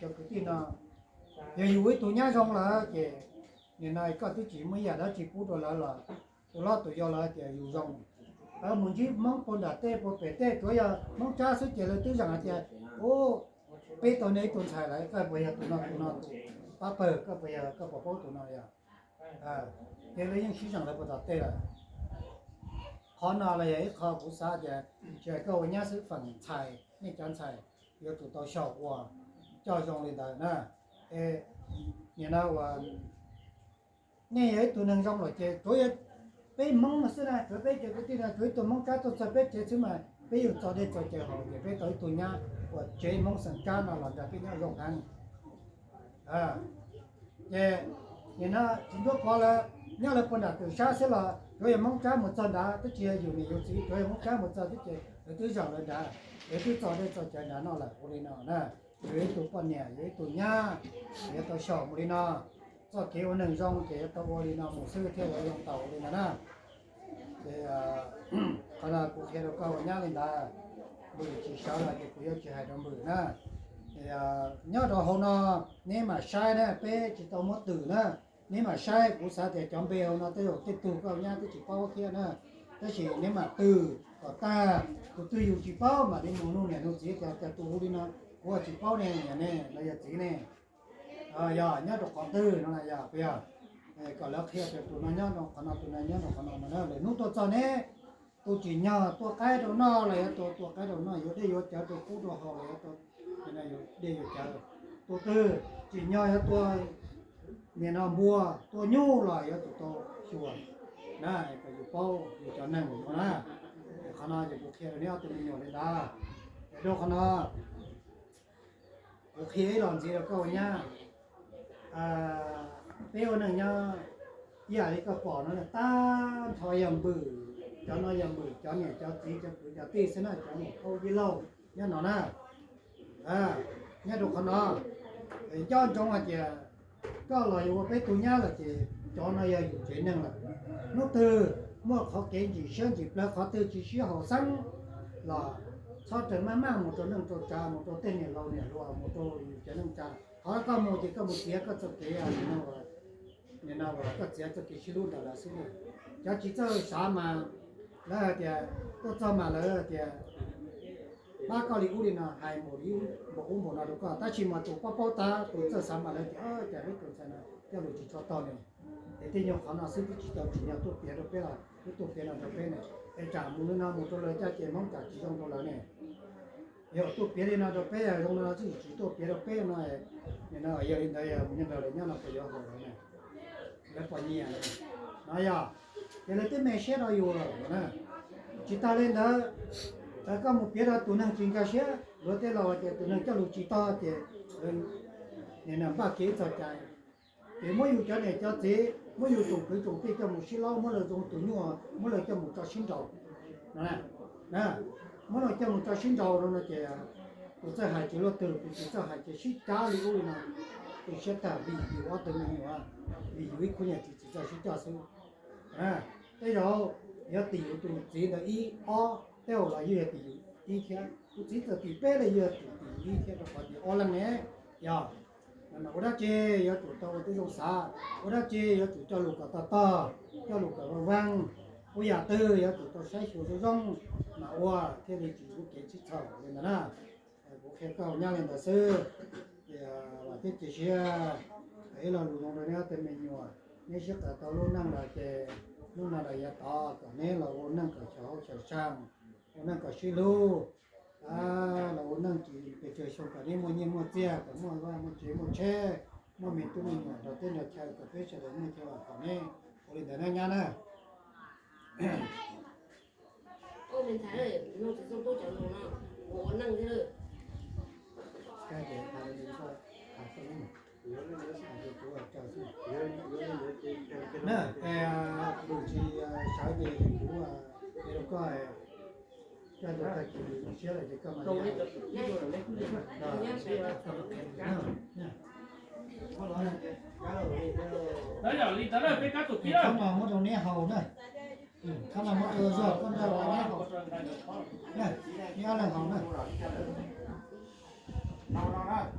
cov kwv tij no, yog yus ua ib tug nyab zoo lawm ces nim no koj twb tsis muaj ib yam dab tsi pub rau lawv los tus hlob tus yau lawv tias yus zoo. Lawv mus ntsib Hmoob puag nram tej puag pem tej tsuav yog Hmoob Tsab xwb ces lawv twb zeem hais tias, u, peb tau nej ib tug ntxhais lawm, koj puas yog tus no tus no tus pab pawg, koj puas yog, koj puas paub tus no yog. Ces lawv yeej sib zeem lawv puag tom tej lawm. Qhov no los yog ib qho kuv xav tias tsis hais koj ua nyab xwb, feem ntxhais, nej cov ntxhais yuav tsum tau xyaum ua coj zoo li ntawd na. Nim no uas nej yog ib tug neeg zoo lawm ces tsuav yog peb Hmoob no xwb na, tsuav peb cov kwv tij no, tsuav ib tug Hmoob Tsab tuaj txog peb tsev xwb mas peb yuav txo dej txo cawv haus ces peb tau ib tug nyab uas tsev Hmoob xeem Tsab no los nrog peb nyob zoo heev. Ces nim no tsis ntuab qhov lawm, nyob lawv puag nram Twm Sab xwb los tsuav yog Hmoob Tsab mus txog nrad, twb tsis yog yus niam yus txiv, tsuav yog Hmoob Tsab mus txog xwb ces lawv twb zeem lawv nrad, lawv twb txo dej txo cawv nrad no lawm ua li no na. Yus ib tug poj niam, yus ib tug nyab, yuav tau xyaum mus li no. Txoj kev ua neeg zoo ces yuav tau ua li no mus xwb thiaj yuav zoo tau ua li no na. Ces qhov no kuv qhia rau koj ua nyab li ntawd, Npws tsis sawv los ces kuv yuav tsis hais rau Npws na. Nyob rau hauv no neb mam saib na, peb tsis tau muab twm na. Neb mam saib, kuv xav tias cov npe hauv no tej zaum tej tug koj nyab twb tsis paub thiab na. Tab sis neb mam twm kom tag, tus twg yus tsis paub mam li mus nug niam nug txiv tias tus hu li no, kuv tsis paub ne, niam ne los yog txiv ne, yog nyob rau qhov twg no na, yog puas yog? Kom lawv qhia tias tus no nyob rau qhov no, tus no nyob rau qhov no no na. Lwm hnub tuaj txog neb, tus tsim nyog tuaj qaib rau noj los yuav tau tua qaib rau noj, yuav dej yuav cawv rau qub rau haus los yuav tau dej yuav cawv. Tus twg tsim nyog yuav tua nim no npua tua nyuj los yuav tsum tau xyuas na, kom yus paub yus cov neeg no na. Qhov no ces kuv qhia rau neb ob tug me nyuam li ntawd. Rau qhov no kuv qhia ib los ntxiv rau koj ua nyab. Peb ua neeg nyob ib yam li koj pom no tag nrho yog Npws, cov no yog Npws cov niam cov txiv cov kwv cov tij xwb na, cov muam phauj yij laug nyob no na. Nyob rau qhov no, nco ntsoov hais tias koj los yuav ua peb tug nyab lawm ces cov no yog yus tsev neeg lawm. Hnub twg muaj qhov kev ntsim siab ntsim plawv, qhov twg tsis sib haum xeeb los txhob raws maj maj mus rau neej rau tsav, mus rau tej niam laus niam hluas, mus rau yus cov neej tsa. Qhov koj mus ces koj mus txiav koj txoj kev, nim no uas koj txiav txoj kev sib hlub ntawm lawv xwb. Cov tsis txawj xav mas lawv hais tias, tuaj txog mas lawv hais tias pab koj li ub li no, hais npaum ub npaum no rau koj, tab sis mas tus paub paub tab tus txawj xav mas lawv tias, cas peb tus ntxhais no coj lus tsis tshua tog li. Es tej nyuag qhov no xwb twb tsis tau tsim nyog tuaj piav rau peb los twb tuaj piav no rau peb ne. Es tsam mus li no mus rau lawv caj ces Hmoob tsam tsis zoo rau lawv ne. Yog tuaj piav li no rau peb zoo no xwb, tsis tuaj piav rau peb no, nim no yog li ntawd yog mus nyob nrog lawv nyob no puas yuav haum lawv ne? Lawv puas nyiam no? Yog, ces lawv twb me siab rau yus lawm na. Tsis tas li ntawd, koj mus piav rau tus neeg tsis nkag siab, luag tej laus tias tus neeg coj lus tsis tog ces nim no npaj kev ib txog cai. Ces muab yus cov niam cov txiv, muab yus tsoom kwv tsoom tij coj mus sib laub, muab lawv zoo tus nyuj, muab lawv coj mus tso sib nraus no. Muab lawv coj mus tso sib nraus no no ces tus txawj hais ces luaj twg, tus tsis txawj hais ces sib cav li ub li no. Tu siab tag vim yus ob tug me nyuam, vim yus ib khub niam txiv tsis txawj sib coj xwb. Tej zaum yuav tim yus tus txiv ntawd ib ob, tej zaum los yeej yog tim yus ib thiab. Tus txiv txawm tim peb los yeej yog tim yus ib thiab, rau qhov tias ob leeg ne. Yog ua dab tsi yuav tsum tau ua tib zoo xav, ua dab tsi yuav tsum coj lus kom tog tog, coj lus kom vang vang. Ua yam twg yuav tsum tau saib xyuas zoo zoo mas ua thiaj li tsis muaj kev sib txhaum li ntawd na. Kuv qhia koj nyab li ntawd xwb, ces vam thiab cia siab. Ib lo lus zoo rau neb ob tug me nyuam, neb sib qawm tau lub neej lawm ces hnub no lawm yav tod kom neb los ua neej kom xyaum hauj xyaum xyaa, ua neej kom sib hlub, los ua neej tsis pes tsawg xyoo kom neb muaj nyiaj muaj txiaj, kom muaj vaj muaj tsev muaj tsheb, muaj me tub me nyuam nrog teb nrog chaw, kom peb sawv daws muaj chaw kom neb. Ua li ntawd na nyab na. Na, kuv tsis sawv ces kuv, rau koj, coj tus tag kis zoo siab lawm ces koj mam li. Li ntawd peb kab tus kib, khab no muab rau neb haus na. Khab no muab rau Zuag, koj nrog neb haus. Neb ob leeg haus na.